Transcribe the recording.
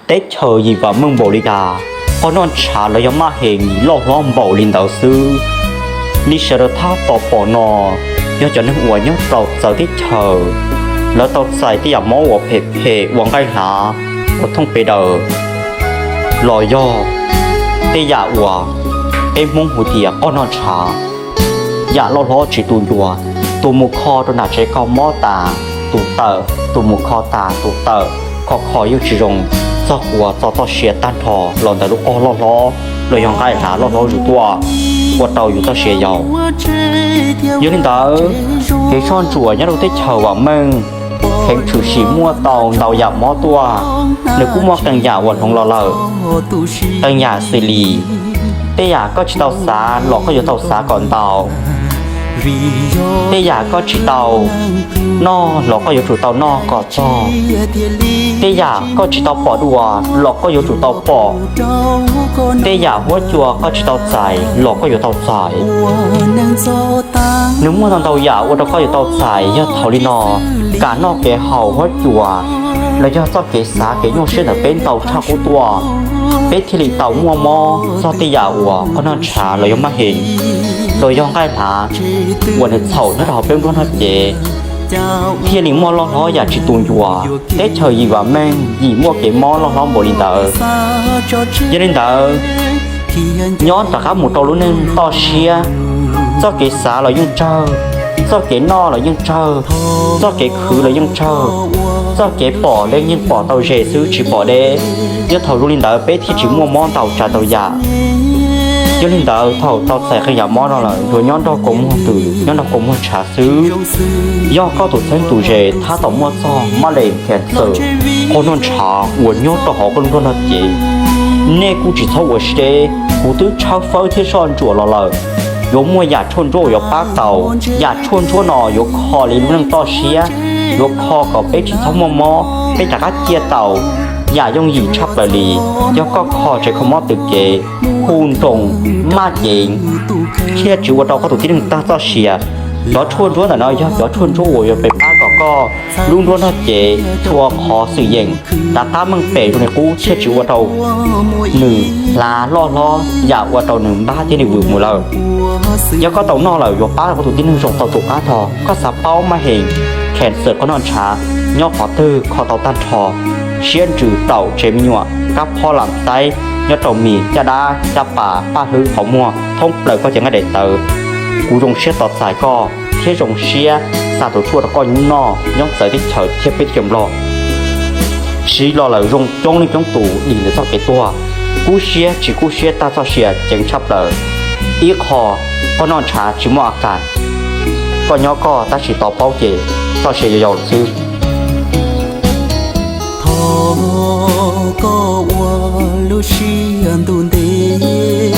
Teb chaws yim vam meej npaum li cas, qoj noj ntshav los yog maj heev loj hlob npaum li ntawd xwb. Li sawv daws tab tom pom no, yog cov neeg uas nyob rau txawv teb chaws, lawv tau txais tej yam mob uas phem phem ua nqaij hlav ua thooj pes daws, los yog tej yam uas peb Hmoob hu tias qoj noj ntshav. Yam loj hlob tsis tu ncua, tus mus kho rau nram tsev kho mob tas tus tawm, tus mus kho tas tus tawm, kho kho yeej tsis zoo, txog quas txo txoj sia tag nrho los ntawm lub qoj loj hlob los yog nqaij hlav loj hlob zuj tuaj, ua rau yus txoj sia yau. Yog li ntawd, kev soj ntsuam nyob rau teb chaws vam meej heev tshwm sim muaj tau ntau yam mob tuaj, nws kuj muaj qee yam uas hloov los lawm. Qee yam xws li, tej yam koj tsis tau xav los koj yuav tau xav kom ntau. Tej yam koj tsis tau noj los koj yuav tsum tau noj kom txog. Tej yam koj tsis tau pom dua los koj yuav tsum tau pom. Tej yam huab cua koj tsis tau txais los koj yuav tau txais. Nws muaj ntau ntau yam ua rau koj yuav tau txais. Yog thaum li no, kev noj kev haus, huab cua, los yog txoj kev xav kev nyuaj siab ntawm peb ntau tshaj qub tuaj, peb thiaj li tau muaj mob txog tej yam uas qoj noj ntshav los yog maj heev, los yog nqaij hlav uas nws txhaum nyob rau hauv peb nruab nrog cev, thiaj li muaj loj hlob yam tsis tu ncua. Teb chaws yim vam meej yim muaj kev mob loj hlob npaum li ntawd. Yog li ntawd, nyob rov qab mus rau lub neej toj siab, txoj kev xav los yeej tsawg, txoj kev noj los yeej tsawg, txoj kev khwv los yeej tsawg, txoj kev pom los yeej pom tau ze xwb tsis pom deb. Yog thaum zoo li ntawd peb thiaj tsis muaj mob ntau tsav ntau yam. Yog li ntawd, thaum tau txais qee yam mob no lawm, yuav nyob nrog kua muag twm, nyob nrog kua muag ntshav xwb. Yog koj tus txheeb tus ze tab tom muaj txog mab lees, cancer, qoj noj ntshav uas nyob rau hauv koj lub nruab nrog cev, nej kuj tsis txhob ua siab deb, kuv twb tshawb fawb thiab soj ntsuam los lawm. Yuav muaj yam tshuaj ntsuab uas yuav pab tau. Yam tshuaj ntsuab no yuav kho li lub neej toj siab, yuav kho kom peb tsis txhob muaj mob, peb rov qab ciaj tau. Yam yooj yim tshaj plaws li, yog koj kho tsev kho mob twm kev, hu nroo, maj ceev, thiaj tsis ua rau koj tus tib neeg tag txoj sia. Cov tshuaj ntsuab ntawm no yog cov tshuaj ntsuab uas yuav pab kom koj lub nruab nrog cev txhua qhov xwm yeem rov qab meej pem zoo li qub, thiaj tsis ua rau nws hlav loj hlob yam ua rau nws npab thiab nws vwm mus lawm. Yog koj tau noj lawm yuav pab koj tus tib neeg zoo tau tus qab nrho. Koj xav paub maj heev, cancer, qoj noj ntshav nyob qhov twg kho tau tag nrho, siab ntsws, taum, tsev me nyuam, kab phob, lam taib, nyob rau mis, caj dab, caj pas, paj hlwb, qhov muag, thoob plaws koj cev nqaij daim tawv. Kuv zoo siab tos txais koj thiab zoo siab xa tus tshuaj rau koj noj nyob txawv teb chaws thiab peb teb chaws Nplog. Siv los lawm zoo coob leej coob tus dim ntawm txoj kev tuag. Kub siab tsis kub siab tag txoj sia ceev tshaj plaws. Ib qho, qoj noj ntshav tsis muaj a kas, koj nyob koj tab sis tos paub ces txoj sia yau yau lawm xwb. Thov koj ua lub siab ntuj ntev